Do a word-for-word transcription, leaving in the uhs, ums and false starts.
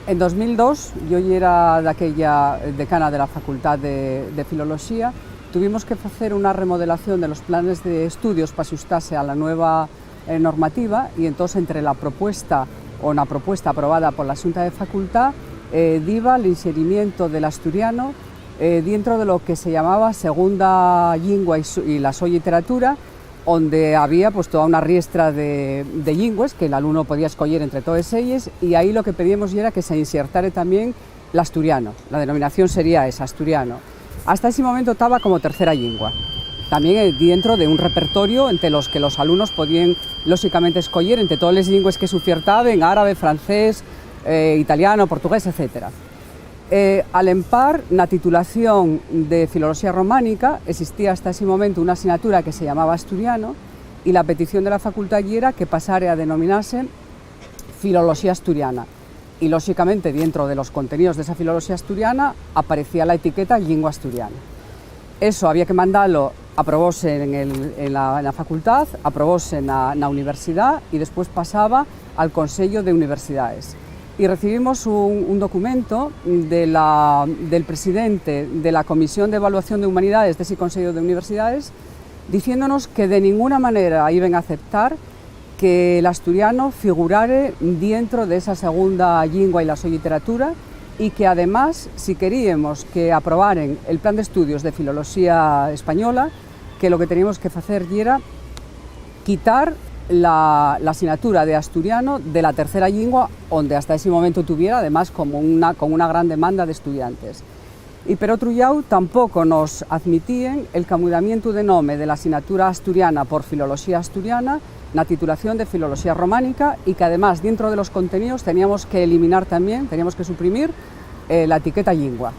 En dos mil dos, yo yera daquella decana de la Facultad de, de Filoloxía, tuvimos que facer una remodelación de los planes de estudios p'axustase a la nueva, eh, normativa, y entós entre la propuesta, o na propuesta aprobada pola Xunta de Facultá, eh, diba l'inxerimiento del asturiano, eh, dientro de lo que se llamaba segunda llingua y su-, y la so lliteratura, onde había, pues, toda una riestra de, de llingües que l'alumno podía escoyer entre toes elles, y aí lo que pedíamos yera que se insertare tamién l'asturiano. La denominación sería esa, asturiano. Hasta ese momento taba como tercera llingua, tamién, eh, dientro de un repertorio ente los que los alumnos podíen, lóxicamente, escoyer entre toes les llingües que s'ufiertaben, árabe, francés, eh, italiano, portugués, etcétera. Eh, al empar, na titulación de Filoloxía Románica, existía hasta ese momento una asignatura que se llamaba Asturiano, y la petición de la facultá yera que pasare a denominase Filoloxía Asturiana. Y, lóxicamente, dientro de los conteníos d'esa Filoloxía Asturiana aparecía la etiqueta Llingua Asturiana. Eso había que mandalo, aprobóse en el, en la, en la facultad, aprobóse na, na universidá y después pasaba al Consello de Universidades. Y recibimos un, un documento de la, del presidente de la Comisión de Evaluación de Humanidades d'esi Consello de Universidades diciéndonos que de ninguna manera iben a aceptar que l'asturiano figurare dientro d'esa segunda llingua y la so lliteratura, y que, además, si queríemos que aprobaren el Plan d'Estudios de Filoloxía Española, que lo que teníamos que facer yera quitar la, la asignatura de asturiano de la tercera llingua, onde hasta ese momento tuviera, además, como una, con una gran demanda d'estudiantes. Y, per otru llau, tampoco nos admitíen el camudamientu de nome de la asignatura asturiana por Filoloxía Asturiana na titulación de Filoloxía Románica, y que, además, dientro de los conteníos teníamos que eliminar tamién, teníamos que suprimir, eh, la etiqueta llingua.